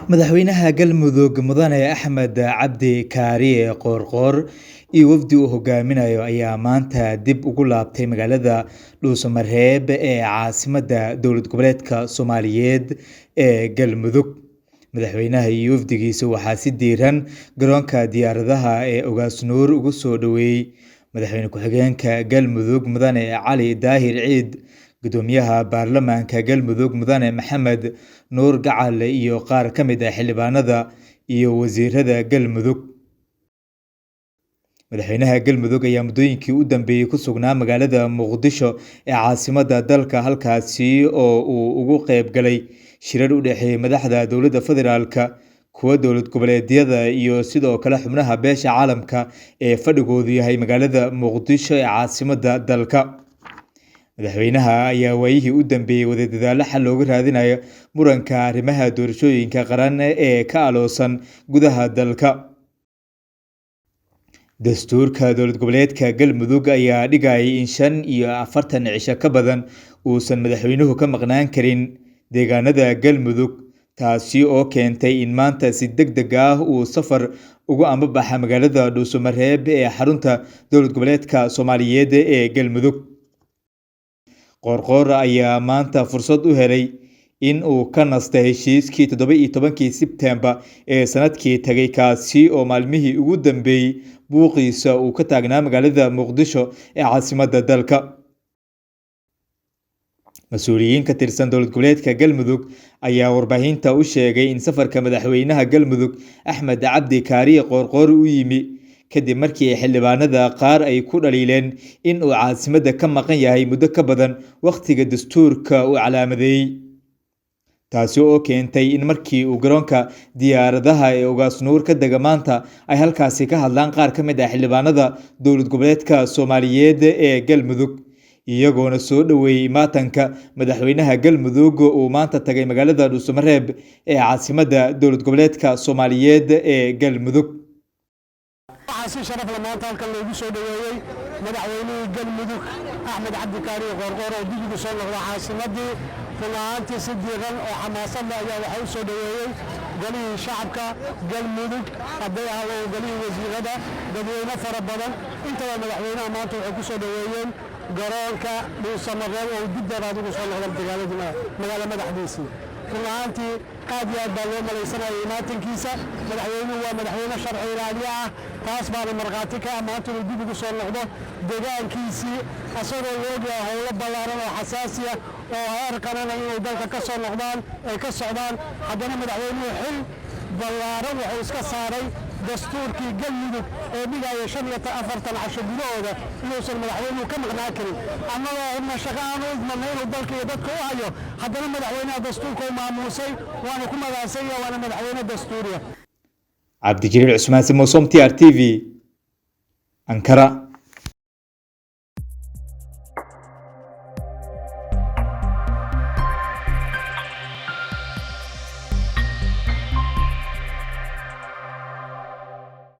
Madaxweynaha Galmudug Mudane Axmed Cabdi Kaariye Qoorqoor iyo wafdi uu hogaaminayo ayaa maanta dib ugu laabtay magaalada Dhuusamareeb ee caasimadda dowlad goboleedka Soomaaliyeed ee Galmudug. Madaxweynaha iyo wafdigiisa waxaa si diiran garoonka diyaaradaha ee Ogaas Nuur ugu soo dhoweeyay Madaxweyne ku-xigeenka Galmudug Mudane Cali Daahir Ciid, Guddoomiyaha Baarlamaanka Galmudug Mudane Maxamed Nuur Gacal iyo qaar ka mid ah xildhibaanada iyo wasiirada Galmudug. Madaxweynaha Galmudug ayaa muddooyinkii u dambeeyay ku sugnaa magaalada Muqdisho ee caasimadda dalka, halkaasi oo uu uga qayb galay shirar u dhexeeya madaxda dowladda federaalka, kuwa dowlad goboleedyada iyo sidoo kale xubnaha beesha caalamka ee fadhigoodu yahay magaalada Muqdisho ee caasimadda dalka. Madaxweynaha ayaa waayihii u dambeeyay waday dadaallo xal loogu raadinayo muranka arrimaha doorashooyinka qaran ee ka aloosan gudaha dalka. Dastuurka dowlad goboleedka Galmudug ayaa dhigayay in 45 cisho ka badan uusan madaxweynuhu ka maqnaan karin deegaanada Galmudug, taasi oo keentay in maanta si degdeg ah uu safar ugu ambabaxa magaalada Dhuusamareeb ee xarunta dowlad goboleedka Soomaaliyeed ee Galmudug. Qoorqoor ayaa maanta fursad u helay in uu ka nastay heshiiskii 17kii Sebtembar ee sanadkii tagay, kaasi oo maalmihii ugu dambeeyay buuqiisa uu ka taagnaa magaalada Muqdisho ee caasimadda dalka. Mas-uuliyiin ka tirsan dowlad goboleedka Galmudug ayaa warbaahinta u sheegay in safarka madaxweynaha Galmudug Axmed Cabdi Kaariye Qoorqoor u yimi kadib markii xildhibaanada qaar ay ku dhaliileen in uu caasimadda ka maqan yahay muddo ka badan wakhtiga dastuurka uu calaamadeeyay, taasi oo keentay in markii uu garoonka diyaaradaha ee Ogaas Nuur ka dega maanta ay halkaasi ka hadlaan qaar ka mid ah xildhibaanada dowlad goboleedka Soomaaliyeed ee Galmudug, iyagoona soo dhoweeyay maatanka madaxweynaha Galmudug uu maanta tagay magaalada Dhuusamareeb ee caasimadda dowlad goboleedka Soomaaliyeed ee Galmudug. Waxaa si sharaf leh maanta halkan loogu soo dhoweeyey madaxweynihii Galmudug Axmed Cabdi Kaariye Qoorqoor oo dib ugu soo noqda caasimaddii. Run ahaantii si diiran oo xamaasad leh ayaa waxaa u soo dhoweeyey golihii shacabka Galmudug, hadday ahaadeen golihii wasiirada, dadweyne fara badan. Intaba madaxweynaha maanta waxay ku soo dhoweeyeen garoonka Dhuusamareeb oo dib dheeraad ugu soo noqda degaaladii magaalo madaxdiisii. Run ahaantii aad iyo aad baa loo malaysanayay imaatankiisa. Madaxweynuhu waa madaxweyne sharci ilaaliye ah, taas baana markhaati ka ah maanta inuu dib ugu soo noqdo degaankiisii, asagoo la ogyahay howlo ballaaran oo xasaasi ah oo heer qarana inay dalka ka soo noqdaan ay ka socdaan. Haddana madaxweynuhu xil ballaaran wuxuu iska saaray dastuurkii Galmudug ee dhigaya 45 casho gudahooda inuusan madaxweynuhu ka maqnaan karin. Annagoo hubna shaqo aan u idmanay inuu dalka iyo dadka u hayo, haddana madaxweynaha dastuurka u maamuusay, waana ku magacsan yahay, waana madaxweyne dastuuriya. Cabdijaliil Cusmaan Simo, Som TR TV, Ankara.